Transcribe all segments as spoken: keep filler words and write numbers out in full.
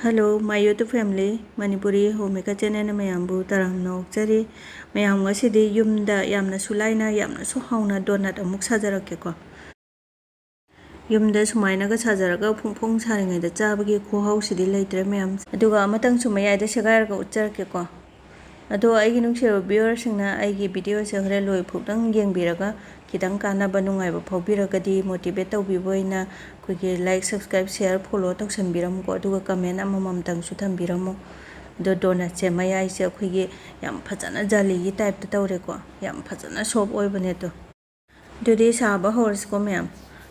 Hello, my YouTube family, Manipuri Homemaker channel ꯅ ꯃꯌꯥꯝꯕꯨ ꯇꯔꯥꯝꯅ ꯑꯣꯛꯆꯔꯤ꯫ ꯃꯌꯥꯝ, ꯉꯁꯤꯗꯤ ꯌꯨꯝꯗ ꯌꯥꯝꯅꯁꯨ ꯂꯥꯏꯅ, ꯌꯥꯝꯅꯁꯨ ꯍꯥꯎꯅ ꯗꯣꯅꯠ ꯑꯃꯨꯛ ꯁꯥꯖꯔꯛꯀꯦꯀꯣ꯫ ꯌꯨꯝꯗ ꯁꯨꯃꯥꯏꯅꯒ ꯁꯥꯖꯔꯒ ꯐꯣꯡ ꯐꯣꯡ ꯁꯥꯔꯤꯉꯩꯗ ꯆꯥꯕꯒꯤ ꯈꯨꯍꯥꯎꯁꯤꯗꯤ ꯂꯩꯇ꯭ꯔꯦ, ꯃꯌꯥꯝ꯫ ꯑꯗꯨꯒ ꯑꯃꯇꯪꯁꯨ ꯃꯌꯥꯏꯗ ꯁꯦꯒꯥꯏꯔꯒ ꯎꯠꯆꯔꯛꯀꯦꯀꯣ꯫ ꯑꯗꯣ ꯑꯩꯒꯤ ꯅꯨꯡꯁꯤꯔꯕ viewer ꯁꯤꯡꯅ ꯑꯩꯒꯤ video ꯁꯦ ꯍꯣꯔꯦꯟ ꯂꯣꯏꯐꯥꯎꯗꯪ ꯌꯦꯡꯕꯤꯔꯒ, ꯈꯤꯇꯪ ꯀꯥꯟꯅꯕ, ꯅꯨꯡꯉꯥꯏꯕ ꯐꯥꯎꯕꯤꯔꯒꯗꯤ, motivate ꯇꯧꯕꯤꯕ ꯑꯣꯏꯅ ꯑꯩꯈꯣꯏꯒꯤ like, subscribe, share, follow ꯇꯧꯁꯟꯕꯤꯔꯝꯃꯨꯀꯣ꯫ ꯑꯗꯨꯒ comment ꯑꯃꯃꯝꯇꯪꯁꯨ ꯊꯝꯕꯤꯔꯝꯃꯨ꯫ ꯑꯗꯣ ꯗꯣꯅꯠꯁꯦ ꯃꯌꯥꯏꯁꯦ ꯑꯩꯈꯣꯏꯒꯤ ꯌꯥꯝ ꯐꯖꯅ ꯖꯥꯂꯤꯒꯤ type ꯇ ꯇꯧꯔꯦꯀꯣ, ꯌꯥꯝ ꯐꯖꯅ soft ꯑꯣꯏꯕꯅꯦ꯫ ꯑꯗꯣ ꯑꯗꯨꯗꯤ ꯁꯥꯕ ꯍꯧꯔꯁꯤꯀꯣ, ꯃꯌꯥꯝ꯫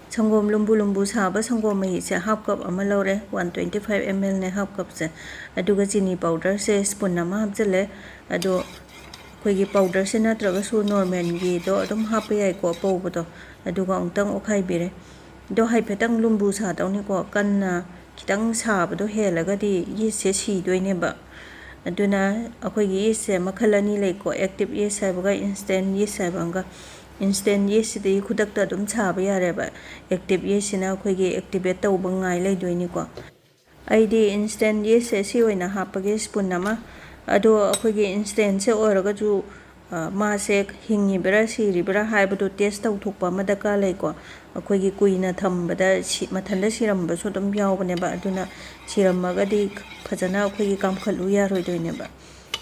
ꯁꯪꯒꯣꯝ ꯂꯨꯝꯕꯨ ꯂꯨꯝꯕꯨ ꯁꯥꯕ ꯁꯪꯒꯣꯝ ꯃꯍꯤꯁꯦ half cup ꯑꯃ ꯂꯧꯔꯦ, one twenty five ml ꯅꯦ half cup ꯁꯦ꯫ ꯑꯗꯨꯒ ꯆꯤꯅꯤ powder ꯁꯦ spoon ꯑꯃ ꯍꯥꯞꯆꯤꯜꯂꯦ꯫ ꯑꯗꯣ ꯑꯩꯈꯣꯏꯒꯤ powder ꯁꯦ ꯅꯠꯇ꯭ꯔꯒꯁꯨ normal ꯒꯤꯗꯣ ꯑꯗꯨꯝ ꯍꯥꯞꯄ ꯌꯥꯏꯀꯣ, ꯑꯄꯧꯕꯗꯣ꯫ ꯑꯗꯨꯒ ꯑꯃꯨꯛꯇꯪ ꯑꯣꯠꯈꯥꯏꯕꯤꯔꯦ꯫ ꯑꯗꯣ ꯍꯥꯏꯐꯦꯠꯇꯪ ꯂꯨꯝꯕꯨ ꯁꯥꯗꯧꯅꯤꯀꯣ, ꯀꯟꯅ ꯈꯤꯇꯪ ꯁꯥꯕꯗꯣ ꯍꯦꯜꯂꯒꯗꯤ yeast ꯁꯦ ꯁꯤꯗꯣꯏꯅꯦꯕ꯫ ꯑꯗꯨꯅ ꯑꯩꯈꯣꯏꯒꯤ yeast ꯁꯦ ꯃꯈꯜ ꯑꯅꯤ ꯂꯩꯀꯣ, active yeast ꯍꯥꯏꯕꯒ instant yeast ꯍꯥꯏꯕ ꯑꯃꯒ꯫ Instant yeast ꯁꯤꯗꯤ ꯈꯨꯗꯛꯇ ꯑꯗꯨꯝ ꯁꯥꯕ ꯌꯥꯔꯦꯕ꯫ Active yeast ꯁꯤꯅ ꯑꯩꯈꯣꯏꯒꯤ activate ꯇꯧꯕ ꯉꯥꯏ ꯂꯩꯗꯣꯏꯅꯤꯀꯣ꯫ ꯑꯩꯗꯤ instant yeast ꯁꯦ ꯁꯤ ꯑꯣꯏꯅ ꯍꯥꯞꯄꯒꯦ, spoon ꯑꯃ꯫ ꯑꯗꯣ ꯑꯩꯈꯣꯏꯒꯤ instant ꯁꯦ ꯑꯣꯏꯔꯒꯁꯨ, ꯑ, ꯃꯥꯁꯦ ꯍꯤꯡꯉꯤꯕ꯭ꯔꯥ ꯁꯤꯔꯤꯕ꯭ꯔꯥ ꯍꯥꯏꯕꯗꯨ test ꯇꯧꯊꯣꯛꯄ ꯑꯃ ꯗꯔꯀꯥꯔ ꯂꯩꯀꯣ꯫ ꯑꯩꯈꯣꯏꯒꯤ ꯀꯨꯏꯅ ꯊꯝꯕꯗ ꯁꯤ-, ꯃꯊꯟꯇ ꯁꯤꯔꯝꯕꯁꯨ ꯑꯗꯨꯝ ꯌꯥꯎꯕꯅꯦꯕ꯫ ꯑꯗꯨꯅ ꯁꯤꯔꯝꯃꯒꯗꯤ ꯐꯖꯅ ꯑꯩꯈꯣꯏꯒꯤ ꯀꯥꯝꯈꯠꯂꯨ ꯌꯥꯔꯣꯏꯗꯣꯏꯅꯦꯕ꯫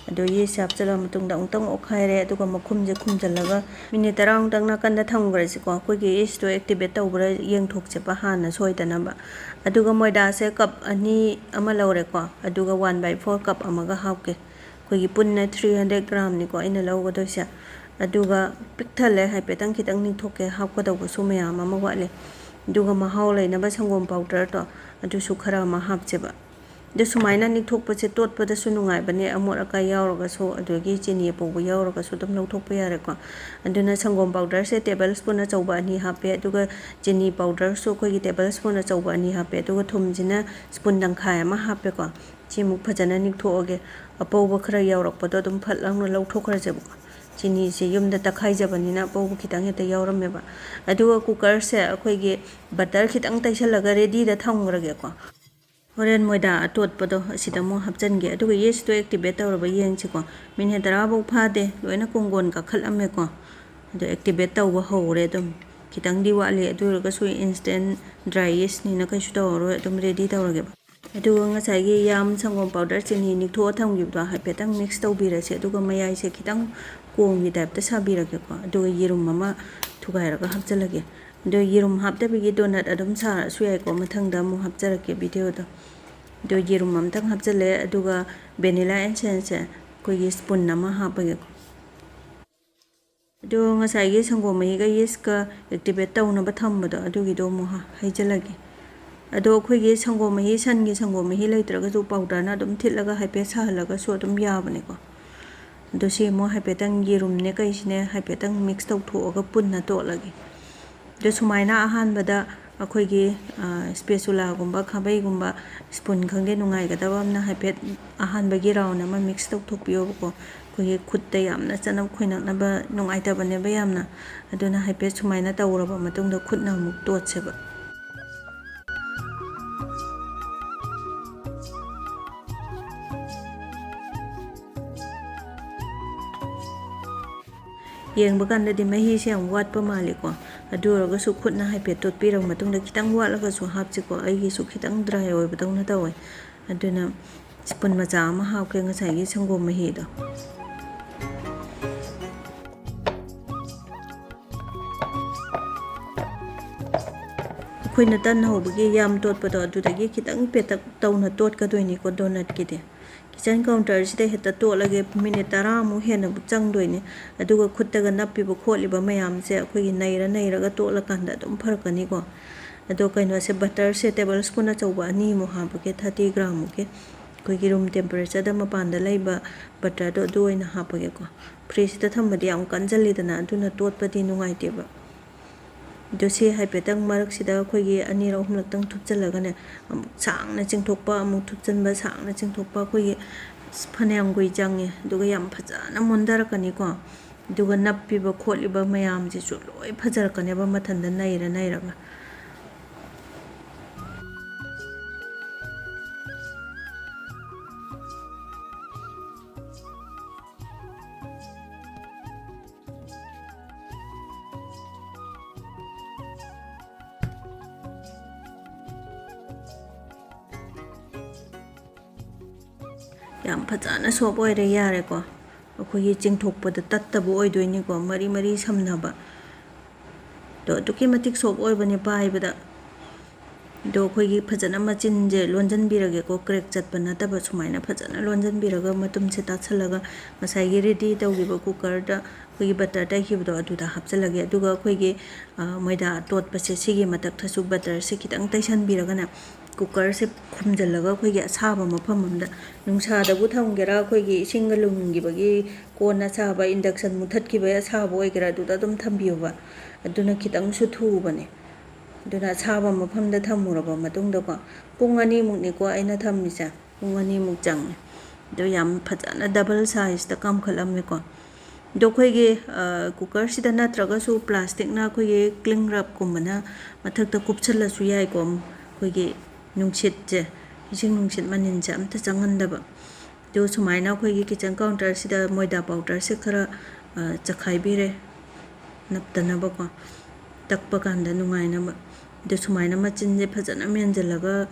ꯑꯗꯣ yeast ꯁꯦ ꯍꯥꯞꯆꯤꯜꯂ ꯃꯇꯨꯡꯗ ꯑꯃꯨꯛꯇꯪ ꯑꯣꯠꯈꯥꯏꯔꯦ, ꯑꯗꯨꯒ ꯃꯈꯨꯝꯁꯦ ꯈꯨꯝꯖꯤꯜꯂꯒ minute ꯇꯔꯥꯃꯨꯛꯇꯪ ꯅꯥꯀꯟꯗ ꯊꯝꯈ꯭ꯔꯁꯤꯀꯣ꯫ ꯑꯩꯈꯣꯏꯒꯤ yeast ꯇꯣ activate ꯇꯧꯕ꯭ꯔꯥ ꯌꯦꯡꯊꯣꯛꯁꯦꯕ ꯍꯥꯟꯅ ꯁꯣꯏꯗꯅꯕ꯫ ꯑꯗꯨꯒ ꯃꯣꯏꯗꯥꯁꯦ cup ꯑꯅꯤ ꯑꯃ ꯂꯧꯔꯦꯀꯣ, ꯑꯗꯨꯒ one by four cup ꯑꯃꯒ ꯍꯥꯞꯀꯦ꯫ ꯑꯩꯈꯣꯏꯒꯤ ꯄꯨꯟꯅ three hundred gram ꯅꯤꯀꯣ ꯑꯩꯅ ꯂꯧꯒꯗꯣꯏꯁꯦ꯫ ꯑꯗꯨꯒ ꯄꯤꯛ ꯊꯜꯂꯦ, ꯍꯥꯏꯐꯦꯠꯇꯪ ꯈꯤꯇꯪ ꯅꯤꯡꯊꯣꯛꯀꯦ, ꯍꯥꯞꯀꯗꯧꯕꯁꯨ ꯃꯌꯥꯝ ꯑꯃ ꯋꯥꯠꯂꯤ꯫ ꯑꯗꯨꯒ ꯃꯍꯥꯎ ꯂꯩꯅꯕ ꯁꯪꯒꯣꯝ powder ꯗꯣ ꯑꯗꯨꯁꯨ ꯈꯔ ꯑꯃ ꯍꯥꯞꯁꯦꯕ꯫ ꯑꯗꯨ ꯁꯨꯃꯥꯏꯅ ꯅꯤꯛꯊꯣꯛꯄꯁꯦ ꯇꯣꯠꯄꯗꯁꯨ ꯅꯨꯡꯉꯥꯏꯕꯅꯦ, ꯑꯃꯣꯠ ꯑꯀꯥꯏ ꯌꯥꯎꯔꯒꯁꯨ, ꯑꯗꯒꯤ ꯆꯤꯅꯤ ꯑꯄꯧꯕ ꯌꯥꯎꯔꯒꯁꯨ ꯑꯗꯨꯝ ꯂꯧꯊꯣꯛꯄ ꯌꯥꯔꯦꯀꯣ꯫ ꯑꯗꯨꯅ ꯁꯪꯒꯣꯝ powder ꯁꯦ table spoon ꯑꯆꯧꯕ ꯑꯅꯤ ꯍꯥꯞꯄꯦ, ꯑꯗꯨꯒ ꯆꯤꯅꯤ powder ꯁꯨ ꯑꯩꯈꯣꯏꯒꯤ table spoon ꯑꯆꯧꯕ ꯑꯅꯤ ꯍꯥꯞꯄꯦ, ꯑꯗꯨꯒ ꯊꯨꯝꯁꯤꯅ spoon ꯇꯪꯈꯥꯏ ꯑꯃ ꯍꯥꯞꯄꯦꯀꯣ꯫ ꯁꯤꯃꯨꯛ ꯐꯖꯅ ꯅꯤꯛꯊꯣꯛꯑꯒꯦ꯫ ꯑꯄꯧꯕ ꯈꯔ ꯌꯥꯎꯔꯛꯄꯗꯣ ꯑꯗꯨꯝ ꯐꯠ ꯂꯥꯎꯅ ꯂꯧꯊꯣꯛꯈ꯭ꯔꯁꯦꯕꯀꯣ꯫ ꯆꯤꯅꯤꯁꯦ ꯌꯨꯝꯗ ꯇꯛꯈꯥꯏꯖꯕꯅꯤꯅ ꯑꯄꯧꯕ ꯈꯤꯇꯪ ꯍꯦꯛꯇ ꯌꯥꯎꯔꯝꯃꯦꯕ꯫ ꯑꯗꯨꯒ cooker ꯁꯦ ꯑꯩꯈꯣꯏꯒꯤ butter ꯈꯤꯇꯪ ꯇꯩꯁꯜꯂꯒ ready ꯗ ꯊꯝꯈ꯭ꯔꯒꯦꯀꯣ꯫ ꯍꯣꯔꯦꯟ ꯃꯣꯏꯗꯥ ꯑꯇꯣꯠꯄꯗꯣ ꯑꯁꯤꯗ ꯑꯃꯨꯛ ꯍꯥꯞꯆꯤꯟꯒꯦ꯫ ꯑꯗꯨꯒ yeast ꯇꯣ activate ꯇꯧꯔꯕ ꯌꯦꯡꯁꯤꯀꯣ꯫ Minute ꯇꯔꯥ ꯐꯥꯎ ꯐꯥꯗꯦ, ꯂꯣꯏꯅ ꯀꯣꯡꯒꯣꯟ ꯀꯥꯈꯠꯂꯝꯃꯦꯀꯣ꯫ ꯑꯗꯣ activate ꯇꯧꯕ ꯍꯧꯔꯦ ꯑꯗꯨꯝ꯫ ꯈꯤꯇꯪꯗꯤ ꯋꯥꯠꯂꯤ, ꯑꯗꯨ ꯑꯣꯏꯔꯒꯁꯨ instant dry yeast ꯅꯤꯅ ꯀꯩꯁꯨ ꯇꯧꯔꯔꯣꯏ, ꯑꯗꯨꯝ ready ꯇꯧꯔꯒꯦꯕ꯫ ꯑꯗꯨꯒ ꯉꯁꯥꯏꯒꯤ ꯌꯥꯝ, ꯁꯪꯒꯣꯝ powder, ꯆꯤꯅꯤ ꯅꯤꯛꯊꯣꯛꯑ ꯊꯝꯈꯤꯕꯗꯣ ꯍꯥꯏꯐꯦꯠꯇꯪ mix ꯇꯧꯕꯤꯔꯁꯦ, ꯑꯗꯨꯒ ꯃꯌꯥꯏꯁꯦ ꯈꯤꯇꯪ ꯀꯣꯝꯒꯤ type ꯇ ꯁꯥꯕꯤꯔꯒꯦꯀꯣ꯫ ꯑꯗꯨꯒ ꯌꯦꯔꯨꯝ ꯑꯃ ꯊꯨꯒꯥꯏꯔꯒ ꯍꯥꯞꯆꯤꯜꯂꯒꯦ꯫ ꯑꯗꯣ ꯌꯦꯔꯨꯝ ꯍꯥꯞꯇꯕꯤꯒꯤ donut ꯑꯗꯨꯝ ꯁꯥꯔꯁꯨ ꯌꯥꯏꯀꯣ, ꯃꯊꯪꯗ ꯑꯃꯨꯛ ꯍꯥꯞꯆꯔꯛꯀꯦ video ꯗꯣ꯫ ꯑꯗꯣ ꯌꯦꯔꯨꯝ ꯑꯝꯇꯪ ꯍꯥꯞꯆꯤꯜꯂꯦ, ꯑꯗꯨꯒ vanilla essence ꯁꯦ ꯑꯩꯈꯣꯏꯒꯤ spoon ꯑꯃ ꯍꯥꯞꯄꯒꯦꯀꯣ꯫ ꯑꯗꯣ ꯉꯁꯥꯏꯒꯤ ꯁꯪꯒꯣꯝ ꯃꯍꯤꯒ yeast ꯀ activate ꯇꯧꯅꯕ ꯊꯝꯕꯗꯣ, ꯑꯗꯨꯒꯤꯗꯣ ꯑꯃꯨꯛ ꯍ-, ꯍꯩꯖꯤꯜꯂꯒꯦ꯫ ꯑꯗꯣ ꯑꯩꯈꯣꯏꯒꯤ ꯁꯪꯒꯣꯝ ꯃꯍꯤ, ꯁꯟꯒꯤ ꯁꯪꯒꯣꯝ ꯃꯍꯤ ꯂꯩꯇ꯭ꯔꯒꯁꯨ powder ꯅ ꯑꯗꯨꯝ ꯊꯤꯠꯂꯒ ꯍꯥꯏꯐꯦꯠ ꯁꯥꯍꯜꯂꯒꯁꯨ ꯑꯗꯨꯝ ꯌꯥꯕꯅꯦꯀꯣ꯫ ꯑꯗꯣ ꯁꯤ ꯑꯃꯨꯛ ꯍꯥꯏꯐꯦꯠꯇꯪ ꯌꯦꯔꯨꯝꯅꯦ ꯀꯩꯁꯤꯅꯦ ꯍꯥꯏꯐꯦꯠꯇꯪ mix ꯇꯧꯊꯣꯛꯑꯒ ꯄꯨꯟꯅ ꯇꯣꯠꯂꯒꯦ꯫ ꯑꯗꯣ ꯁꯨꯃꯥꯏꯅ ꯑꯍꯥꯟꯕꯗ ꯑꯩꯈꯣꯏꯒꯤ, ꯑ, spatula ꯒꯨꯝꯕ, ꯈꯥꯕꯩꯒꯨꯝꯕ, spoon ꯈꯪꯗꯦ, ꯅꯨꯡꯉꯥꯏꯒꯗꯕ ꯑꯃꯅ ꯍꯥꯏꯐꯦꯠ ꯑꯍꯥꯟꯕꯒꯤ round ꯑꯃ mix ꯇꯧꯊꯣꯛꯄꯤꯌꯣꯕꯀꯣ꯫ ꯑꯩꯈꯣꯏꯒꯤ ꯈꯨꯠꯇ ꯌꯥꯝꯅ ꯆꯅꯞ ꯈꯣꯏꯅꯛꯅꯕ ꯅꯨꯡꯉꯥꯏꯇꯕꯅꯦꯕ ꯌꯥꯝꯅ꯫ ꯑꯗꯨꯅ ꯍꯥꯏꯐꯦꯠ ꯁꯨꯃꯥꯏꯅ ꯇꯧꯔꯕ ꯃꯇꯨꯡꯗ ꯈꯨꯠꯅ ꯑꯃꯨꯛ ꯇꯣꯠꯁꯦꯕ꯫ ꯌꯦꯡꯕ ꯀꯥꯟꯗꯗꯤ ꯃꯍꯤꯁꯦ ꯌꯥꯝ ꯋꯥꯠꯄ ꯃꯥꯜꯂꯤꯀꯣ꯫ ꯑꯗꯨ ꯑꯣꯏꯔꯒꯁꯨ ꯈꯨꯠꯅ ꯍꯥꯏꯐꯦꯠ ꯇꯣꯠꯄꯤꯔꯕ ꯃꯇꯨꯡꯗ ꯈꯤꯇꯪ ꯋꯥꯠꯂꯒꯁꯨ ꯍꯥꯞꯁꯤꯀꯣ꯫ ꯑꯩꯒꯤꯁꯨ ꯈꯤꯇꯪ dry ꯑꯣꯏꯕꯗꯧꯅ ꯇꯧꯋꯦ꯫ ꯑꯗꯨꯅ spoon ꯃꯆꯥ ꯑꯃ ꯍꯥꯞꯀꯦ ꯉꯁꯥꯏꯒꯤ ꯁꯪꯒꯣꯝ ꯃꯍꯤꯗꯣ꯫ ꯑꯩꯈꯣꯏꯅ ꯇꯟ ꯍꯧꯕꯒꯤ ꯌꯥꯝ ꯇꯣꯠꯄꯗꯣ, ꯑꯗꯨꯗꯒꯤ ꯈꯤꯇꯪ ꯄꯦꯇꯛ ꯇꯧꯅ ꯇꯣꯠꯀꯗꯣꯏꯅꯤꯀꯣ donut ꯀꯤꯗꯤ꯫ Kitchen counter ꯁꯤꯗ ꯍꯦꯛꯇ ꯇꯣꯠꯂꯒꯦ, minute ꯇꯔꯥꯃꯨꯛ ꯍꯦꯟꯅꯕꯨ ꯆꯪꯗꯣꯏꯅꯦ꯫ ꯑꯗꯨꯒ ꯈꯨꯠꯇꯒ ꯅꯞꯄꯤꯕ ꯈꯣꯠꯂꯤꯕ ꯃꯌꯥꯝꯁꯦ ꯑꯩꯈꯣꯏꯒꯤ ꯅꯩꯔ ꯅꯩꯔꯒ ꯇꯣꯠꯂꯀꯥꯟꯗ ꯑꯗꯨꯝ ꯐꯔꯛꯀꯅꯤꯀꯣ꯫ ꯑꯗꯣ ꯀꯩꯅꯣꯁꯦ, butter ꯁꯦ table spoon ꯑꯆꯧꯕ ꯑꯅꯤꯃꯨꯛ ꯍꯥꯞꯄꯒꯦ, thirty gram ꯃꯨꯛꯀꯤ꯫ ꯑꯩꯈꯣꯏꯒꯤ room temperature ꯗ ꯃꯄꯥꯟꯗ ꯂꯩꯕ butter ꯗꯣ ꯑꯗꯨ ꯑꯣꯏꯅ ꯍꯥꯞꯄꯒꯦꯀꯣ꯫ Fridge ꯇ ꯊꯝꯕꯗꯤ ꯌꯥꯝ ꯀꯟꯖꯜꯂꯤꯗꯅ, ꯑꯗꯨꯅ ꯇꯣꯠꯄꯗꯤ ꯅꯨꯡꯉꯥꯏꯇꯦꯕ꯫ ꯑꯗꯣ ꯁꯤ ꯍꯥꯏꯐꯦꯠꯇꯪ ꯃꯔꯛꯁꯤꯗ ꯑꯩꯈꯣꯏꯒꯤ ꯑꯅꯤꯔꯛ ꯑꯍꯨꯝꯂꯛꯇꯪ ꯊꯨꯞꯆꯜꯂꯒꯅꯦ, ꯑꯃꯨꯛ ꯁꯥꯡꯅ ꯆꯤꯡꯊꯣꯛꯄ, ꯑꯃꯨꯛ ꯊꯨꯞꯆꯟꯕ, ꯁꯥꯡꯅ ꯆꯤꯡꯊꯣꯛꯄ, ꯑꯩꯈꯣꯏꯒꯤ ꯑꯁ ꯐꯅꯌꯥꯝ ꯀꯨꯏ ꯆꯪꯉꯦ꯫ ꯑꯗꯨꯒ ꯌꯥꯝ ꯐꯖꯅ ꯃꯨꯟꯊꯔꯛꯀꯅꯤꯀꯣ꯫ ꯑꯗꯨꯒ ꯅꯞꯄꯤꯕ ꯈꯣꯠꯂꯤꯕ ꯃꯌꯥꯝꯁꯤꯁꯨ ꯂꯣꯏ ꯐꯖꯔꯛꯀꯅꯦꯕ ꯃꯊꯟꯇ ꯅꯩꯔ ꯅꯩꯔꯒ꯫ ꯌꯥꯝ ꯐꯖꯅ ꯁꯣꯞ ꯑꯣꯏꯔꯦ, ꯌꯥꯔꯦꯀꯣ꯫ ꯑꯩꯈꯣꯏꯒꯤ ꯆꯤꯡꯊꯣꯛꯄꯗ ꯇꯠꯇꯕ ꯑꯣꯏꯗꯣꯏꯅꯤꯀꯣ, ꯃꯔꯤ ꯃꯔꯤ ꯁꯝꯅꯕ꯫ ꯑꯗꯣ ꯑꯗꯨꯛꯀꯤ ꯃꯇꯤꯛ ꯁꯣꯞ ꯑꯣꯏꯕꯅꯦ ꯄꯥꯏꯕꯗ꯫ ꯑꯗꯣ ꯑꯩꯈꯣꯏꯒꯤ ꯐꯖꯅ ꯃꯆꯤꯟꯁꯦ ꯂꯣꯟꯁꯤꯟꯕꯤꯔꯒꯦꯀꯣ, ꯀ꯭ꯔꯦꯛ ꯆꯠꯄ ꯅꯠꯇꯕ, ꯁꯨꯃꯥꯏꯅ ꯐꯖꯅ ꯂꯣꯟꯁꯤꯟꯕꯤꯔꯒ ꯃꯇꯨꯝꯁꯦ ꯇꯥꯁꯜꯂꯒ ꯉꯁꯥꯏꯒꯤ ꯔꯦꯗꯤ ꯇꯧꯈꯤꯕ ꯀꯨꯀꯔꯗ ꯑꯩꯈꯣꯏꯒꯤ ꯕꯇꯔ ꯇꯩꯈꯤꯕꯗꯣ ꯑꯗꯨꯗ ꯍꯥꯞꯆꯤꯜꯂꯒꯦ꯫ ꯑꯗꯨꯒ ꯑꯩꯈꯣꯏꯒꯤ, ꯑ, ꯃꯣꯏꯗꯥ ꯇꯣꯠꯄꯁꯦ, ꯁꯤꯒꯤ ꯃꯊꯛꯇꯁꯨ ꯕꯇꯔꯁꯦ ꯈꯤꯇꯪ ꯇꯩꯁꯟꯕꯤꯔꯒꯅꯦ, ꯀꯨꯀꯔꯁꯦ ꯈꯨꯝꯖꯤꯜꯂꯒ ꯑꯩꯈꯣꯏꯒꯤ ꯑꯁꯥꯕ ꯃꯐꯝ ꯑꯃꯗ, ꯅꯨꯡꯁꯥꯗꯕꯨ ꯊꯝꯒꯦꯔꯥ, ꯑꯩꯈꯣꯏꯒꯤ ꯏꯁꯤꯡꯒ ꯂꯨꯝꯈꯤꯕꯒꯤ ꯀꯣꯟ ꯑꯁꯥꯕ, ꯏꯟꯗꯛꯁꯟ ꯃꯨꯊꯠꯈꯤꯕꯒꯤ ꯑꯁꯥꯕ ꯑꯣꯏꯒꯦꯔꯥ, ꯑꯗꯨꯗ ꯑꯗꯨꯝ ꯊꯝꯕꯤꯌꯣꯕ꯫ ꯑꯗꯨꯅ ꯈꯤꯇꯪꯁꯨ ꯊꯨꯕꯅꯦ꯫ ꯑꯗꯨꯅ ꯑꯁꯥꯕ ꯃꯐꯝꯗ ꯊꯝꯃꯨꯔꯕ ꯃꯇꯨꯡꯗꯀꯣ, ꯄꯨꯡ ꯑꯅꯤꯃꯨꯛꯅꯤꯀꯣ ꯑꯩꯅ ꯊꯝꯃꯤꯁꯦ, ꯄꯨꯡ ꯑꯅꯤꯃꯨꯛ ꯆꯪꯉꯦ꯫ ꯑꯗꯣ ꯌꯥꯝ ꯐꯖꯅ ꯗꯕꯜ ꯁꯥꯏꯖꯇ ꯀꯥꯝꯈꯠꯂꯝꯃꯦꯀꯣ꯫ ꯑꯗꯣ ꯑꯩꯈꯣꯏꯒꯤ, ꯑ, ꯀꯨꯀꯔꯁꯤꯗ ꯅꯠꯇ꯭ꯔꯒꯁꯨ ꯄ꯭ꯂꯥꯁꯇꯤꯛꯅ ꯑꯩꯈꯣꯏꯒꯤ ꯀ꯭ꯂꯤꯡ ꯔꯦꯞꯀꯨꯝꯕꯅ ꯃꯊꯛꯇ ꯀꯨꯞꯁꯜꯂꯁꯨ ꯌꯥꯏꯀꯣ, ꯑꯩꯈꯣꯏꯒꯤ ꯅꯨꯡꯁꯤꯠꯁꯦ, ꯏꯁꯤꯡ ꯅꯨꯡꯁꯤꯠ ꯃꯅꯤꯟꯁꯦ ꯑꯝꯇ ꯆꯪꯍꯟꯗꯕ꯫ ꯑꯗꯨ ꯁꯨꯃꯥꯏꯅ ꯑꯩꯈꯣꯏꯒꯤ ꯀꯤꯆꯟ ꯀꯥꯎꯟꯇꯔꯁꯤꯗ ꯃꯣꯏꯗꯥ ꯄꯥꯎꯗꯔꯁꯦ ꯈꯔ, ꯑ, ꯆꯈꯥꯏꯕꯤꯔꯦ, ꯅꯞꯇꯅꯕꯀꯣ, ꯇꯛꯄ ꯀꯥꯟꯗ ꯅꯨꯡꯉꯥꯏꯅꯕ꯫ ꯑꯗꯨ ꯁꯨꯃꯥꯏꯅ ꯃꯆꯤꯟꯁꯦ ꯐꯖꯅ ꯃꯦꯟꯁꯤꯜꯂꯒ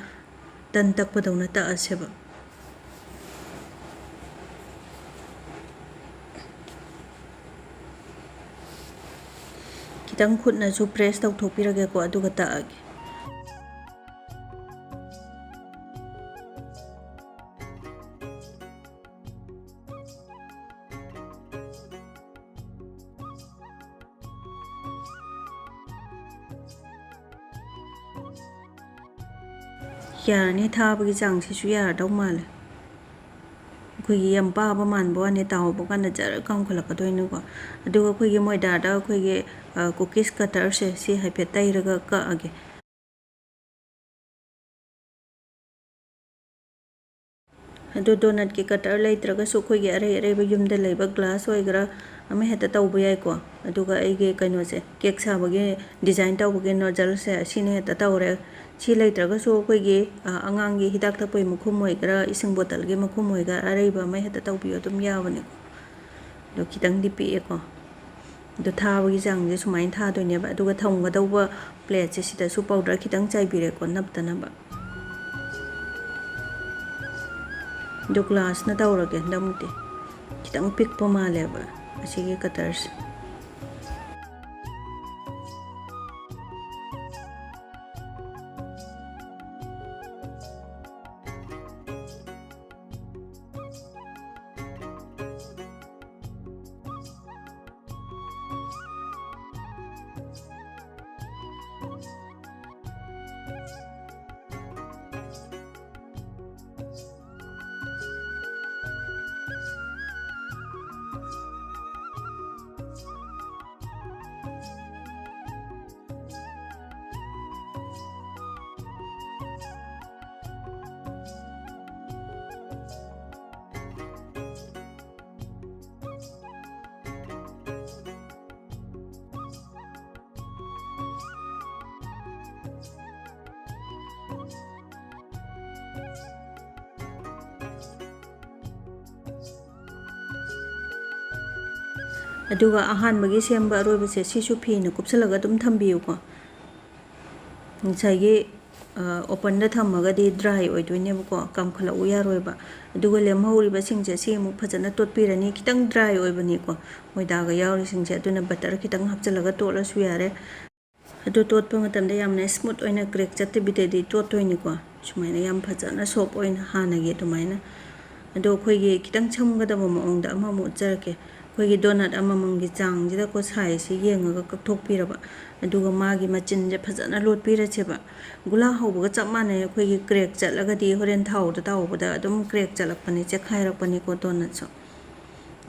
ꯇꯟ ꯇꯛꯄꯗꯧꯅ ꯇꯛꯑꯁꯦꯕ꯫ ꯈꯤꯇꯪ ꯈꯨꯠꯅꯁꯨ ꯄ꯭ꯔꯦꯁ ꯇꯧꯊꯣꯛꯄꯤꯔꯒꯦꯀꯣ, ꯑꯗꯨꯒ ꯇꯛꯑꯒꯦ꯫ ꯌꯥꯔꯅꯤ, ꯊꯥꯕꯒꯤ ꯆꯥꯡꯁꯤꯁꯨ ꯌꯥꯔꯗꯧ ꯃꯥꯜꯂꯦ꯫ ꯑꯩꯈꯣꯏꯒꯤ ꯌꯥꯝ ꯄꯥꯕ ꯃꯥꯟꯕ ꯋꯥꯅꯤ, ꯇꯥꯎꯕ ꯀꯥꯟꯗ ꯖꯔ ꯀꯥꯝꯈꯠꯂꯛꯀꯗꯣꯏꯅꯤꯀꯣ꯫ ꯑꯗꯨꯒ ꯑꯩꯈꯣꯏꯒꯤ ꯃꯣꯏꯗꯥꯗ ꯑꯩꯈꯣꯏꯒꯤ, ꯑ, ꯀꯨꯀꯤꯁ ꯀꯇꯔꯁꯦ ꯁꯤ ꯍꯥꯏꯐꯦꯠ ꯇꯩꯔꯒ ꯀꯛꯑꯒꯦ꯫ ꯑꯗꯣ ꯗꯣꯅꯠꯀꯤ ꯀꯇꯔ ꯂꯩꯇ꯭ꯔꯒꯁꯨ ꯑꯩꯈꯣꯏꯒꯤ ꯑꯔꯩ ꯑꯔꯩꯕ ꯌꯨꯝꯗ ꯂꯩꯕ ꯒ꯭ꯂꯥꯁ ꯑꯣꯏꯒꯦꯔꯥ ꯑꯃ ꯍꯦꯛꯇ ꯇꯧꯕ ꯌꯥꯏꯀꯣ꯫ ꯑꯗꯨꯒ ꯑꯩꯒꯤ ꯀꯩꯅꯣꯁꯦ, ꯀꯦꯛ ꯁꯥꯕꯒꯤ ꯗꯤꯖꯥꯏꯟ ꯇꯧꯕꯒꯤ ꯅꯣꯖꯜꯁꯦ, ꯑꯁꯤꯅ ꯍꯦꯛꯇ ꯇꯧꯔꯦ꯫ ꯁꯤ ꯂꯩꯇ꯭ꯔꯒꯁꯨ ꯑꯩꯈꯣꯏꯒꯤ, ꯑ, ꯑꯉꯥꯡꯒꯤ ꯍꯤꯗꯥꯛ ꯊꯛꯄꯒꯤ ꯃꯈꯨꯝ ꯑꯣꯏꯒꯦꯔꯥ, ꯏꯁꯤꯡ ꯕꯣꯇꯜꯒꯤ ꯃꯈꯨꯝ ꯑꯣꯏꯒꯦꯔꯥ, ꯑꯔꯩꯕ ꯑꯃ ꯍꯦꯛꯇ ꯇꯧꯕꯤꯌꯣ, ꯑꯗꯨꯝ ꯌꯥꯕꯅꯦꯀꯣ꯫ ꯑꯗꯣ ꯈꯤꯇꯪꯗꯤ ꯄꯤꯛꯑꯦꯀꯣ꯫ ꯑꯗꯣ ꯊꯥꯕꯒꯤ ꯆꯥꯡꯁꯦ ꯁꯨꯃꯥꯏꯅ ꯊꯥꯗꯣꯏꯅꯦꯕ꯫ ꯑꯗꯨꯒ ꯊꯝꯒꯗꯧꯕ ꯄ꯭ꯂꯦꯠꯁꯦ ꯁꯤꯗꯁꯨ ꯄꯥꯎꯗꯔ ꯈꯤꯇꯪ ꯆꯥꯏꯕꯤꯔꯦꯀꯣ, ꯅꯞꯇꯅꯕ꯫ ꯑꯗꯨ ꯒ꯭ꯂꯥꯁꯅ ꯇꯧꯔꯒꯦ ꯍꯟꯗꯛꯃꯨꯛꯇꯤ꯫ ꯈꯤꯇꯪ ꯄꯤꯛꯄ ꯃꯥꯜꯂꯦꯕ ꯑꯁꯤꯒꯤ ꯀꯇꯔꯁꯦ꯫ ꯑꯗꯨꯒ ꯑꯍꯥꯟꯕꯒꯤ ꯁꯦꯝꯕ ꯑꯔꯣꯏꯕꯁꯦ, ꯁꯤꯁꯨ ꯐꯤꯅ ꯀꯨꯞꯁꯜꯂꯒ ꯑꯗꯨꯝ ꯊꯝꯕꯤꯌꯨꯀꯣ꯫ ꯉꯁꯥꯏꯒꯤ, ꯑ, openꯗ ꯊꯝꯃꯒꯗꯤ dry ꯑꯣꯏꯗꯣꯏꯅꯦꯕꯀꯣ, ꯀꯥꯝꯈꯠꯂꯛꯎ ꯌꯥꯔꯣꯏꯕ꯫ ꯑꯗꯨꯒ ꯂꯦꯝꯍꯧꯔꯤꯕꯁꯤꯡꯁꯦ ꯁꯤ ꯑꯃꯨꯛ ꯐꯖꯅ ꯇꯣꯠꯄꯤꯔꯅꯤ꯫ ꯈꯤꯇꯪ dry ꯑꯣꯏꯕꯅꯤꯀꯣ, ꯃꯣꯏꯗꯥꯒ ꯌꯥꯎꯔꯤꯁꯤꯡꯁꯦ꯫ ꯑꯗꯨꯅ butter ꯈꯤꯇꯪ ꯍꯥꯞꯆꯤꯜꯂꯒ ꯇꯣꯠꯂꯁꯨ ꯌꯥꯔꯦ꯫ ꯑꯗꯨ ꯇꯣꯠꯄ ꯃꯇꯝꯗ ꯌꯥꯝꯅ smooth ꯑꯣꯏꯅ crack ꯆꯠꯇꯕꯤꯗꯗꯤ ꯇꯣꯠꯇꯣꯏꯅꯤꯀꯣ꯫ ꯁꯨꯃꯥꯏꯅ ꯌꯥꯝ ꯐꯖꯅ soft ꯑꯣꯏꯅ ꯍꯥꯟꯅꯒꯤ ꯑꯗꯨꯃꯥꯏꯅ꯫ ꯑꯗꯣ ꯑꯩꯈꯣꯏꯒꯤ ꯈꯤꯇꯪ ꯁꯝꯒꯗꯕ ꯃꯑꯣꯡꯗ ꯑꯃꯃꯨꯛ ꯎꯠꯆꯔꯛꯀꯦ꯫ ꯑꯩꯈꯣꯏꯒꯤ donut ꯑꯃꯃꯝꯒꯤ ꯆꯥꯡꯁꯤꯗꯀꯣ sizeꯁꯤ ꯌꯦꯡꯉꯒ ꯀꯛꯊꯣꯛꯄꯤꯔꯕ꯫ ꯑꯗꯨꯒ ꯃꯥꯒꯤ ꯃꯆꯤꯟꯁꯦ ꯐꯖꯅ ꯂꯣꯠꯄꯤꯔꯁꯦꯕ꯫ ꯒꯨꯂꯥ ꯍꯧꯕꯒ ꯆꯞ ꯃꯥꯟꯅꯩ꯫ ꯑꯩꯈꯣꯏꯒꯤ crack ꯆꯠꯂꯒꯗꯤ ꯍꯣꯔꯦꯟ ꯊꯥꯎꯗ ꯇꯥꯎꯕꯗ ꯑꯗꯨꯝ crack ꯆꯠꯂꯛꯄꯅꯦ, ꯆꯦꯛꯈꯥꯏꯔꯛꯄꯅꯤꯀꯣ donutꯁꯨ꯫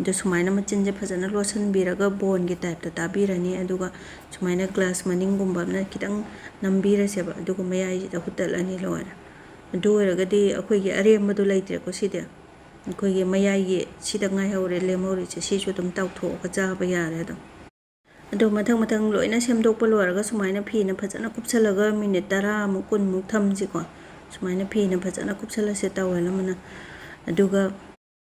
ꯑꯗꯨ ꯁꯨꯃꯥꯏꯅ ꯃꯆꯤꯟꯁꯦ ꯐꯖꯅ ꯂꯣꯠꯁꯤꯟꯕꯤꯔꯒ ꯕꯣꯟꯒꯤ typeꯇ ꯇꯥꯕꯤꯔꯅꯤ꯫ ꯑꯗꯨꯒ ꯁꯨꯃꯥꯏꯅ glass ꯃꯅꯤꯡꯒꯨꯝꯕ ꯑꯃꯅ ꯈꯤꯇꯪ ꯅꯝꯕꯤꯔꯁꯦꯕ꯫ ꯑꯗꯨꯒ ꯃꯌꯥꯏꯁꯤꯗ ꯍꯨꯠꯇꯠꯂꯅꯤ, ꯂꯣꯏꯔꯦ꯫ ꯑꯗꯨ ꯑꯣꯏꯔꯒꯗꯤ ꯑꯩꯈꯣꯏꯒꯤ ꯑꯔꯦꯝꯕꯗꯣ ꯂꯩꯇ꯭ꯔꯦꯀꯣ ꯁꯤꯗꯤ꯫ ꯑꯩꯈꯣꯏꯒꯤ ꯃꯌꯥꯏꯒꯤ ꯁꯤꯗ ꯉꯥꯏꯍꯧꯔꯦ, ꯂꯦꯝꯍꯧꯔꯤꯁꯦ, ꯁꯤꯁꯨ ꯑꯗꯨꯝ ꯇꯥꯎꯊꯣꯛꯑꯒ ꯆꯥꯕ ꯌꯥꯔꯦ ꯑꯗꯨꯝ꯫ ꯑꯗꯣ ꯃꯊꯪ ꯃꯊꯪ ꯂꯣꯏꯅ ꯁꯦꯝꯗꯣꯛꯄ ꯂꯣꯏꯔꯒ ꯁꯨꯃꯥꯏꯅ ꯐꯤꯅ ꯐꯖꯅ ꯀꯨꯞꯁꯜꯂꯒ minute ꯇꯔꯥꯃꯨꯛ, ꯀꯨꯟꯃꯨꯛ ꯊꯝꯁꯤꯀꯣ꯫ ꯁꯨꯃꯥꯏꯅ ꯐꯤꯅ ꯐꯖꯅ ꯀꯨꯞꯁꯜꯂꯁꯦ towel ꯑꯃꯅ꯫ ꯑꯗꯨꯒ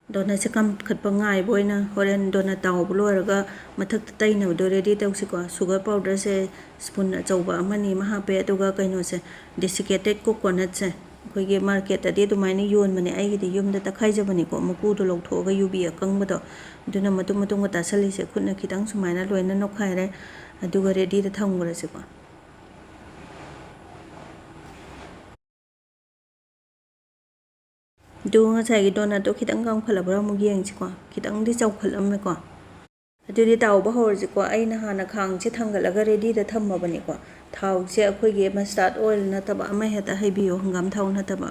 donutꯁꯦ ꯀꯥꯝꯈꯠꯄ ꯉꯥꯏꯕ ꯑꯣꯏꯅ ꯍꯣꯔꯦꯟ donut ꯇꯥꯎꯕ ꯂꯣꯏꯔꯒ ꯃꯊꯛꯇ ꯇꯩꯅꯕꯗꯣ ready ꯇꯧꯁꯤꯀꯣ꯫ Sugar powderꯁꯦ spoon ꯑꯆꯧꯕ ꯑꯃꯅꯤ ꯑꯃ ꯍꯥꯞꯄꯦ, ꯑꯗꯨꯒ ꯀꯩꯅꯣꯁꯦ, desiccated coconutꯁꯦ, ꯑꯩꯈꯣꯏꯒꯤ ꯃꯥꯔꯀꯦꯠꯇꯗꯤ ꯑꯗꯨꯃꯥꯏꯅ ꯌꯣꯟꯕꯅꯦ, ꯑꯩꯒꯤꯗꯤ ꯌꯨꯝꯗ ꯇꯛꯈꯥꯏꯖꯕꯅꯤꯀꯣ, ꯃꯀꯨꯗꯣ ꯂꯧꯊꯣꯛꯑꯒ ꯌꯨꯕꯤ ꯑꯀꯪꯕꯗꯣ꯫ ꯑꯗꯨꯅ ꯃꯇꯨꯝ ꯃꯇꯨꯝꯒ ꯇꯥꯁꯜꯂꯤꯁꯦ ꯈꯨꯠꯅ ꯈꯤꯇꯪ ꯁꯨꯃꯥꯏꯅ ꯂꯣꯏꯅ ꯅꯣꯛꯈꯥꯏꯔꯦ, ꯑꯗꯨꯒ ꯔꯦꯗꯤꯗ ꯊꯝꯈ꯭ꯔꯁꯤꯀꯣ꯫ ꯑꯗꯨ ꯉꯁꯥꯏꯒꯤ ꯗꯣꯅꯠꯇꯣ ꯈꯤꯇꯪ ꯀꯥꯝꯈꯠꯂꯕ꯭ꯔꯥ ꯑꯃꯨꯛ ꯌꯦꯡꯁꯤꯀꯣ꯫ ꯈꯤꯇꯪꯗꯤ ꯆꯥꯎꯈꯠꯂꯝꯃꯦꯀꯣ꯫ ꯑꯗꯨꯗꯤ ꯇꯥꯎꯕ ꯍꯧꯔꯁꯤꯀꯣ꯫ ꯑꯩꯅ ꯍꯥꯟꯅ ꯈꯥꯡꯁꯦ ꯊꯥꯡꯒꯠꯂꯒ ꯔꯦꯗꯤꯗ ꯊꯝꯃꯕꯅꯤꯀꯣ꯫ ꯊꯥꯎꯁꯦ ꯑꯩꯈꯣꯏꯒꯤ ꯃꯁꯇꯥꯔꯗ ꯑꯣꯏꯜ ꯅꯠꯇꯕ ꯑꯃ ꯍꯦꯛꯇ ꯍꯩꯕꯤꯌꯨ, ꯍꯪꯒꯥꯝ ꯊꯥꯎ ꯅꯠꯇꯕ꯫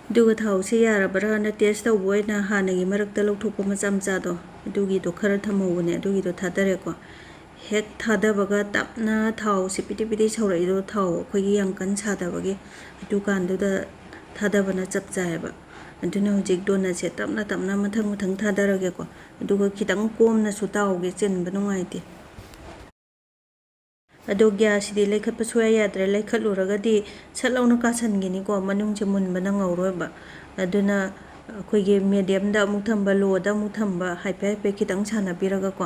ꯑꯗꯨꯒ ꯊꯥꯎꯁꯦ ꯌꯥꯔꯕ꯭ꯔꯥꯅ ꯇꯦꯁ ꯇꯧꯕ ꯑꯣꯏꯅ ꯍꯥꯟꯅꯒꯤ ꯃꯔꯛꯇ ꯂꯧꯊꯣꯛꯄ ꯃꯆꯥ ꯃꯆꯥꯗꯣ, ꯑꯗꯨꯒꯤꯗꯣ ꯈꯔ ꯊꯝꯍꯧꯕꯅꯦ, ꯑꯗꯨꯒꯤꯗꯣ ꯊꯥꯗꯔꯦꯀꯣ꯫ ꯍꯦꯛ ꯊꯥꯗꯕꯒ ꯇꯞꯅ ꯊꯥꯎꯁꯦ ꯄꯤꯗꯤ ꯄꯤꯗꯤ ꯁꯧꯔꯛꯏꯗꯣ, ꯊꯥꯎ ꯑꯩꯈꯣꯏꯒꯤ ꯌꯥꯝ ꯀꯟꯅ ꯁꯥꯗꯕꯒꯤ, ꯑꯗꯨꯀꯥꯟꯗꯨꯗ ꯊꯥꯗꯕꯅ ꯆꯞ ꯆꯥꯏꯌꯦꯕ꯫ ꯑꯗꯨꯅ ꯍꯧꯖꯤꯛ ꯗꯣꯅꯠꯁꯦ ꯇꯞꯅ ꯇꯞꯅ ꯃꯊꯪ ꯃꯊꯪ ꯊꯥꯗꯔꯒꯦꯀꯣ꯫ ꯑꯗꯨꯒ ꯈꯤꯇꯪ ꯀꯣꯝꯅꯁꯨ ꯇꯥꯎꯒꯦ, ꯆꯤꯟꯕ ꯅꯨꯡꯉꯥꯏꯇꯦ꯫ ꯑꯗꯣ ꯒ꯭ꯌꯥꯁꯁꯤꯗꯤ ꯂꯩꯈꯠꯄ ꯁꯨꯡꯌꯥ ꯌꯥꯗ꯭ꯔꯦ, ꯂꯩꯈꯠꯂꯨꯔꯒꯗꯤ ꯁꯠ ꯂꯥꯎꯅ ꯀꯥꯁꯟꯈꯤꯅꯤꯀꯣ, ꯃꯅꯨꯡꯁꯦ ꯃꯨꯟꯕ ꯅꯪꯍꯧꯔꯣꯏꯕ꯫ ꯑꯗꯨꯅ ꯑꯩꯈꯣꯏꯒꯤ ꯃꯦꯗꯤꯌꯝꯗ ꯑꯃꯨꯛ ꯊꯝꯕ, ꯂꯣꯗ ꯑꯃꯨꯛ ꯊꯝꯕ, ꯍꯥꯏꯐꯦꯠ ꯍꯥꯏꯐꯦꯠ ꯈꯤꯇꯪ ꯁꯥꯟꯅꯕꯤꯔꯒꯀꯣ꯫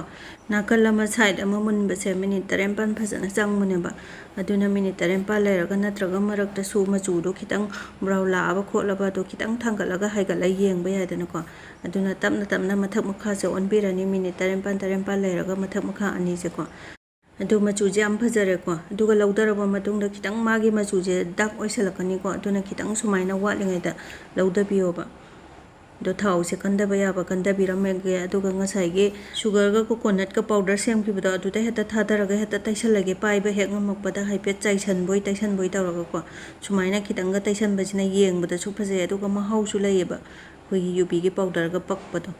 ꯅꯥꯀꯜ ꯑꯃ, ꯁꯥꯏꯠ ꯑꯃ ꯃꯨꯟꯕꯁꯦ ꯃꯤꯅꯤꯠ ꯇꯔꯦꯠꯅꯤꯄꯥꯜ ꯐꯖꯅ ꯆꯪꯕꯅꯦꯕ꯫ ꯑꯗꯨꯅ ꯃꯤꯅꯤꯠ ꯇꯔꯦꯠꯅꯤꯄꯥꯜ ꯂꯩꯔꯒ, ꯅꯠꯇ꯭ꯔꯒ ꯃꯔꯛꯇꯁꯨ ꯃꯆꯨꯗꯣ ꯈꯤꯇꯪ ꯕ꯭ꯔꯥꯎꯟ ꯂꯥꯛꯑꯕ ꯈꯣꯠꯂꯕ ꯑꯗꯣ ꯈꯤꯇꯪ ꯊꯥꯡꯒꯠꯂꯒ ꯍꯥꯏꯒꯠꯂ ꯌꯦꯡꯕ ꯌꯥꯏꯗꯅꯀꯣ꯫ ꯑꯗꯨꯅ ꯇꯞꯅ ꯇꯞꯅ ꯃꯊꯛ ꯃꯈꯥꯁꯦ ꯑꯣꯟꯕꯤꯔꯅꯤ, ꯃꯤꯅꯤꯠ ꯇꯔꯦꯠꯅꯤꯄꯥꯜ ꯇꯔꯦꯠꯅꯤꯄꯥꯜ ꯂꯩꯔꯒ ꯃꯊꯛ ꯃꯈꯥ ꯑꯅꯤꯁꯦꯀꯣ꯫ ꯑꯗꯨ ꯃꯆꯨꯁꯦ ꯌꯥꯝ ꯐꯖꯔꯦꯀꯣ꯫ ꯑꯗꯨꯒ ꯂꯧꯊꯔꯕ ꯃꯇꯨꯡꯗ ꯈꯤꯇꯪ ꯃꯥꯒꯤ ꯃꯆꯨꯁꯦ ꯗꯥꯔꯛ ꯑꯣꯏꯁꯜꯂꯛꯀꯅꯤꯀꯣ꯫ ꯑꯗꯨꯅ ꯈꯤꯇꯪ ꯁꯨꯃꯥꯏꯅ ꯋꯥꯠꯂꯤꯉꯩꯗ ꯂꯧꯊꯕꯤꯌꯣꯕ꯫ ꯑꯗꯣ ꯊꯥꯎꯁꯦ ꯀꯟꯊꯕ ꯌꯥꯕ ꯀꯟꯊꯕꯤꯔꯝꯃꯒꯦ꯫ ꯑꯗꯨꯒ ꯉꯁꯥꯏꯒꯤ ꯁꯨꯒꯔꯒ ꯀꯣꯀꯣꯅꯠꯀ ꯄꯥꯎꯗꯔ ꯁꯦꯝꯈꯤꯕꯗꯣ, ꯑꯗꯨꯗ ꯍꯦꯛꯇ ꯊꯥꯗꯔꯒ ꯍꯦꯛꯇ ꯇꯩꯁꯜꯂꯒꯦ꯫ ꯄꯥꯏꯕ ꯍꯦꯛ ꯉꯝꯃꯛꯄꯗ ꯍꯥꯏꯐꯦꯠ ꯆꯥꯏꯁꯟꯕꯣꯏ ꯇꯩꯁꯟꯕꯣꯏ ꯇꯧꯔꯒꯀꯣ꯫ ꯁꯨꯃꯥꯏꯅ ꯈꯤꯇꯪꯒ ꯇꯩꯁꯟꯕꯁꯤꯅ ꯌꯦꯡꯕꯗꯁꯨ ꯐꯖꯩ, ꯑꯗꯨꯒ ꯃꯍꯥꯎꯁꯨ ꯂꯩꯌꯦꯕ, ꯑꯩꯈꯣꯏꯒꯤ ꯌꯨꯕꯤꯒꯤ ꯄꯥꯎꯗꯔꯒ ꯄꯛꯄꯗꯣ꯫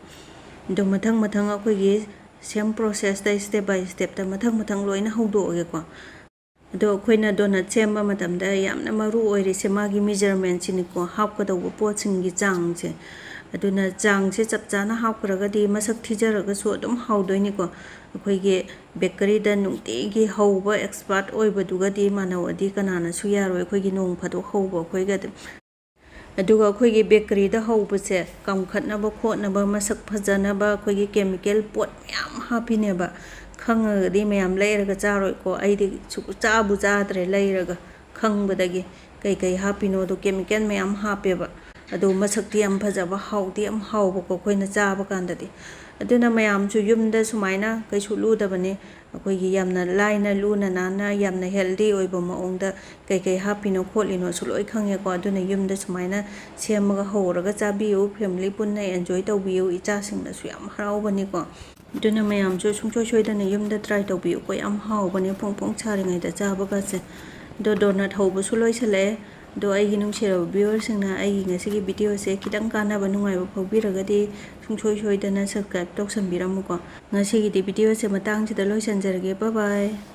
ꯑꯗꯣ ꯃꯊꯪ ꯃꯊꯪ ꯑꯩꯈꯣꯏꯒꯤ ꯁꯦꯝ ꯄ꯭ꯔꯣꯁꯦꯁꯇ ꯁ꯭ꯇꯦꯞ ꯕꯥꯏ ꯁ꯭ꯇꯦꯞꯇ ꯃꯊꯪ ꯃꯊꯪ ꯂꯣꯏꯅ ꯍꯧꯗꯣꯛꯑꯒꯦꯀꯣ꯫ ꯑꯗꯣ ꯑꯩꯈꯣꯏꯅ ꯗꯣꯅꯠ ꯁꯦꯝꯕ ꯃꯇꯝꯗ ꯌꯥꯝꯅ ꯃꯔꯨ ꯑꯣꯏꯔꯤꯁꯦ ꯃꯥꯒꯤ ꯃꯤꯖꯔꯃꯦꯟꯁꯤꯅꯤꯀꯣ, ꯍꯥꯞꯀꯗꯧꯕ ꯄꯣꯠꯁꯤꯡꯒꯤ ꯆꯥꯡꯁꯦ꯫ ꯑꯗꯨꯅ ꯆꯥꯡꯁꯦ ꯆꯞ ꯆꯥꯅ ꯍꯥꯞꯈ꯭ꯔꯒꯗꯤ ꯃꯁꯛ ꯊꯤꯖꯔꯒꯁꯨ ꯑꯗꯨꯝ ꯍꯥꯎꯗꯣꯏꯅꯤꯀꯣ꯫ ꯑꯩꯈꯣꯏꯒꯤ ꯕꯦꯀꯔꯤꯗ ꯅꯨꯡꯇꯤꯒꯤ ꯍꯧꯕ ꯑꯦꯛꯁꯄꯥꯔꯠ ꯑꯣꯏꯕꯗꯨꯒꯗꯤ ꯃꯥꯟꯅꯧꯔꯗꯤ ꯀꯅꯥꯅꯁꯨ ꯌꯥꯔꯣꯏ, ꯑꯩꯈꯣꯏꯒꯤ ꯅꯣꯡ ꯐꯥꯗꯣꯛ ꯍꯧꯕ ꯑꯩꯈꯣꯏꯒꯗꯤ꯫ ꯑꯗꯨꯒ ꯑꯩꯈꯣꯏꯒꯤ ꯕꯦꯀꯔꯤꯗ ꯍꯧꯕꯁꯦ ꯀꯥꯝꯈꯠꯅꯕ ꯈꯣꯠꯅꯕ, ꯃꯁꯛ ꯐꯖꯅꯕ ꯑꯩꯈꯣꯏꯒꯤ ꯀꯦꯃꯤꯀꯦꯜ ꯄꯣꯠ ꯃꯌꯥꯝ ꯍꯥꯞꯄꯤꯅꯦꯕ꯫ ꯈꯪꯉꯒꯗꯤ ꯃꯌꯥꯝ ꯂꯩꯔꯒ ꯆꯥꯔꯣꯏꯀꯣ꯫ ꯑꯩꯗꯤ ꯁꯨꯛ ꯆꯥꯕꯨ ꯆꯥꯗ꯭ꯔꯦ ꯂꯩꯔꯒ, ꯈꯪꯕꯗꯒꯤ꯫ ꯀꯩꯀꯩ ꯍꯥꯞꯄꯤꯅꯣꯗꯣ, ꯀꯦꯃꯤꯀꯦꯜ ꯃꯌꯥꯝ ꯍꯥꯞꯄꯦꯕ꯫ ꯑꯗꯣ ꯃꯁꯛꯇꯤ ꯌꯥꯝ ꯐꯖꯕ, ꯍꯥꯎꯗꯤ ꯌꯥꯝ ꯍꯥꯎꯕꯀꯣ ꯑꯩꯈꯣꯏꯅ ꯆꯥꯕ ꯀꯥꯟꯗꯗꯤ꯫ ꯑꯗꯨꯅ ꯃꯌꯥꯝꯁꯨ ꯌꯨꯝꯗ ꯁꯨꯃꯥꯏꯅ ꯀꯩꯁꯨ ꯂꯨꯗꯕꯅꯦ, ꯑꯩꯈꯣꯏꯒꯤ ꯌꯥꯝꯅ ꯂꯥꯏꯅ, ꯂꯨꯅ ꯅꯥꯟꯅ, ꯌꯥꯝꯅ ꯍꯦꯜꯗꯤ ꯑꯣꯏꯕ ꯃꯑꯣꯡꯗ ꯀꯩꯀꯩ ꯍꯥꯞꯄꯤꯅꯣ ꯈꯣꯠꯂꯤꯅꯣꯁꯨ ꯂꯣꯏ ꯈꯪꯉꯦꯀꯣ꯫ ꯑꯗꯨꯅ ꯌꯨꯝꯗ ꯁꯨꯃꯥꯏꯅ ꯁꯦꯝꯃꯒ ꯍꯧꯔꯒ ꯆꯥꯕꯤꯌꯨ, ꯐꯦꯃꯤꯂꯤ ꯄꯨꯟꯅ ꯑꯦꯟꯖꯣꯏ ꯇꯧꯕꯤꯌꯨ, ꯏꯆꯥꯁꯤꯡꯅꯁꯨ ꯌꯥꯝ ꯍꯔꯥꯎꯕꯅꯤꯀꯣ꯫ ꯑꯗꯨꯅ ꯃꯌꯥꯝꯁꯨ ꯁꯨꯡꯁꯣꯏ ꯁꯣꯏꯗꯅ ꯌꯨꯝꯗ ꯇ꯭ꯔꯥꯏ ꯇꯧꯕꯤꯌꯨꯀꯣ, ꯌꯥꯝ ꯍꯥꯎꯕꯅꯦ ꯐꯣꯡ ꯐꯣꯡ ꯁꯥꯔꯤꯉꯩꯗ ꯆꯥꯕꯒꯁꯦ꯫ ꯑꯗꯣ ꯗꯣꯅꯠ ꯍꯧꯕꯁꯨ ꯂꯣꯏꯁꯤꯜꯂꯛꯑꯦ꯫ ꯑꯗꯣ ꯑꯩꯒꯤ ꯅꯨꯡꯁꯤꯔꯕ ꯚ꯭ꯌꯨꯋꯔꯁꯤꯡꯅ ꯑꯩꯒꯤ ꯉꯁꯤꯒꯤ ꯚꯤꯗꯤꯑꯣꯁꯦ ꯈꯤꯇꯪ ꯀꯥꯟꯅꯕ, ꯅꯨꯡꯉꯥꯏꯕ ꯐꯥꯎꯕꯤꯔꯒꯗꯤ ꯁꯨꯡꯁꯣꯏ ꯁꯣꯏꯗꯅ ꯁꯕꯁꯀ꯭ꯔꯥꯏꯕ ꯇꯧꯁꯟꯕꯤꯔꯝꯃꯨꯀꯣ꯫ ꯉꯁꯤꯒꯤꯗꯤ ꯚꯤꯗꯤꯑꯣꯁꯦ ꯃꯇꯥꯡꯁꯤꯗ ꯂꯣꯏꯁꯤꯟꯖꯔꯒꯦ꯫ ꯕꯥꯏ ꯕꯥꯏ꯫